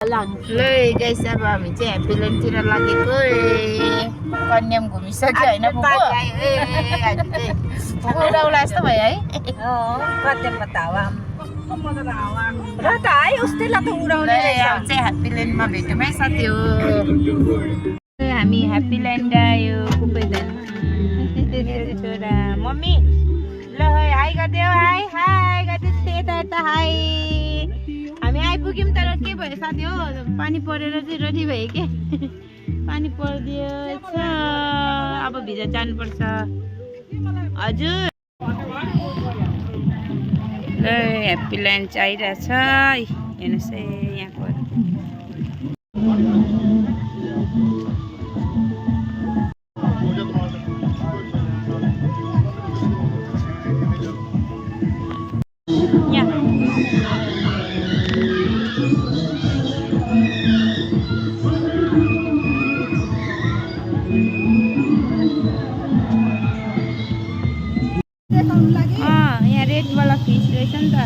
ल गाइस अब हामी चाहिँ ह्याप्पी ल्यान्डतिर लागेको कन्याम घुमिसक्यो होइन बुबु उडाउला जस्तो भयो है कन्याममा त हावा र त है उस्तैलाई त उडाउने अब चाहिँ ह्याप्पी ल्यान्डमा भेट्यौँ है साथी हो हामी ह्याप्पी ल्यान्ड आयो छोरा मम्मी ल हाई गरिदेऊ हाई हाई गरिदियो यता यता हाई हामी आइपुग्यौँ तर के भयो साथी हो पानी परेर चाहिँ रेडी भयो के पानी परिदियो अब भिजा जानुपर्छ हजुर ल ह्याप्पी ल्यान्ड चाहिरहेछ हेर्नुहोस् है यहाँको यहाँ रेडवाला फिस रहेछ नि त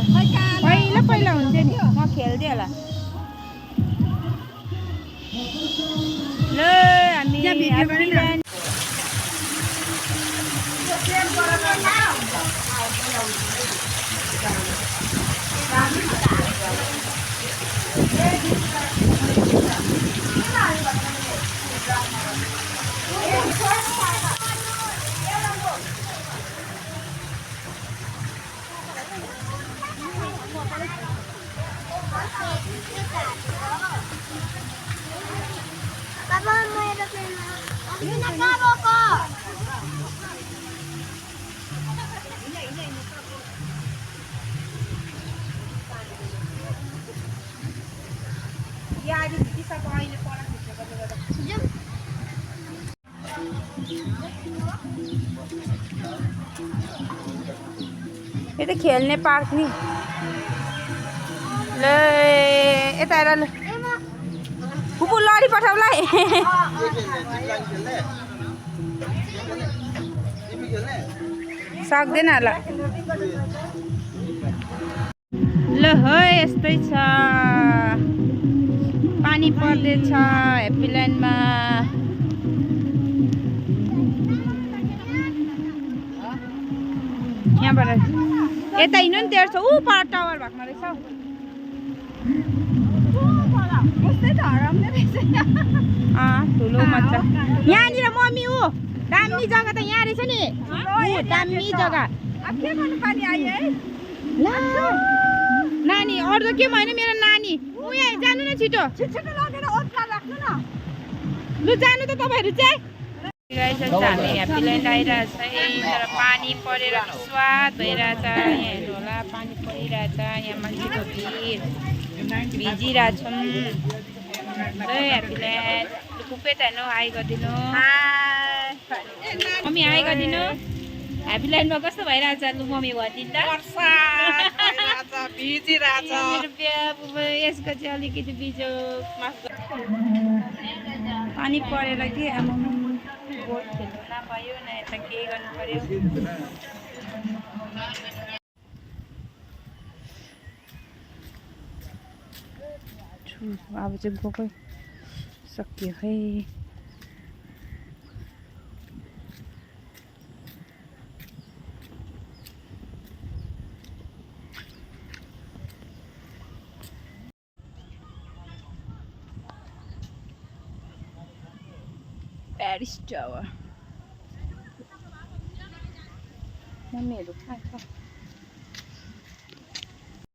पहिला पहिला हुन्छ नि म खेल्दै होला ल हामी happy land Papa, may aeroplane na. Yung nakabo ko! यो त खेल्ने पार्क नि ल यता हेर ल फुपू लडी पठाउला सक्दैन होला ल है यस्तै छ पानी पर्दैछ ह्याप्पी ल्यान्डमा यहाँबाट यता हिँड्नु नि तेर्छ ऊ पर टावर भएको रहेछ ठुलो मजा यहाँनिर मम्मी ऊ दामी जग्गा त यहाँ रहेछ नि दामी जग्गा नानी अरू त के भएन मेरो नानी ऊ यहाँ जानु न छिटो लु जानु त तपाईँहरू चाहिँ हामी ह्याप्पी ल्यान्ड आइरहेछ तर पानी परेर स्वाद भइरहेछ यहाँ हेर्नु होला पानी परिरहेछ यहाँ मान्छेको भिड भिजिरहेछौँ ह्याप्पी ल्यान्ड कुपे त हेर्नु हाई गरिदिनु मम्मी हाई गरिदिनु ह्याप्पी ल्यान्डमा कस्तो भइरहेछ लु मम्मी भनिदिनु त यसको चाहिँ अलिकति बिजो पानी परेर के अब बोट खेल्नु नपायो न यता के गर्नु पर्यो अब चाहिँ गएको सक्यो है प्यारिस टावर मम्मीहरू खान्छ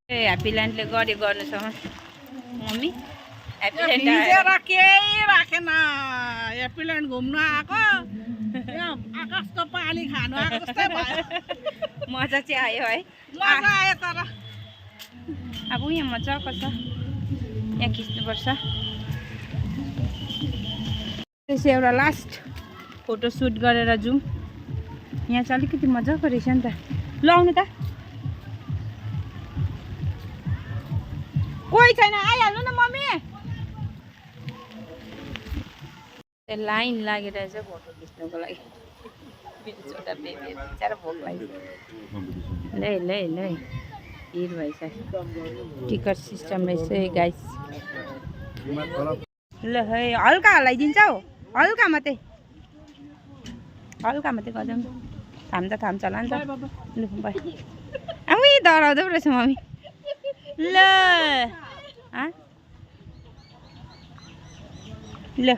ए ह्याप्पी ल्यान्डले गरे गर्नुसँग मम्मी ह्याप्पी ल्यान्ड केही राखेन ह्याप्पी ल्यान्ड घुम्नु आएको आकाशको पानी खानु आएको जस्तै भयो मजा चाहिँ आयो है मजा आयो तर अब यहाँ मजाको छ यहाँ खिच्नुपर्छ त्यसै एउटा लास्ट फोटो सुट गरेर जाउँ यहाँ चाहिँ अलिकति मजाको रहेछ नि त ल आउनु त कोही छैन आइहाल्नु न मम्मी लाइन लागेर चाहिँ फोटो खिच्नुको लागि छोटा बेबी बिचारा भोक लाग्यो ल ल ल भिड भइसक्यो टिकट सिस्टम रहेछ गाइस ल है हल्का हल्लाइदिन्छौ हल्का मात्रै गरौँ थाम्छ होला नि त लु भयो आमै डराउँदो रहेछ मम्मी ल ल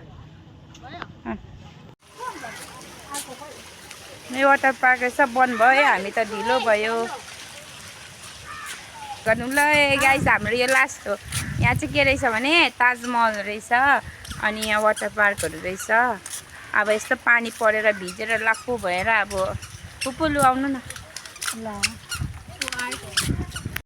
यो वाटर पार्क सब बन्द भयो हामी त ढिलो भयो गर्नु ल गाइस हाम्रो यो लास्ट हो यहाँ चाहिँ के रहेछ भने ताजमहल रहेछ अनि यहाँ वाटर पार्कहरू रहेछ अब यस्तो पानी परेर भिजेर लाक्कु भएर अब पुपुलु आउनु न ल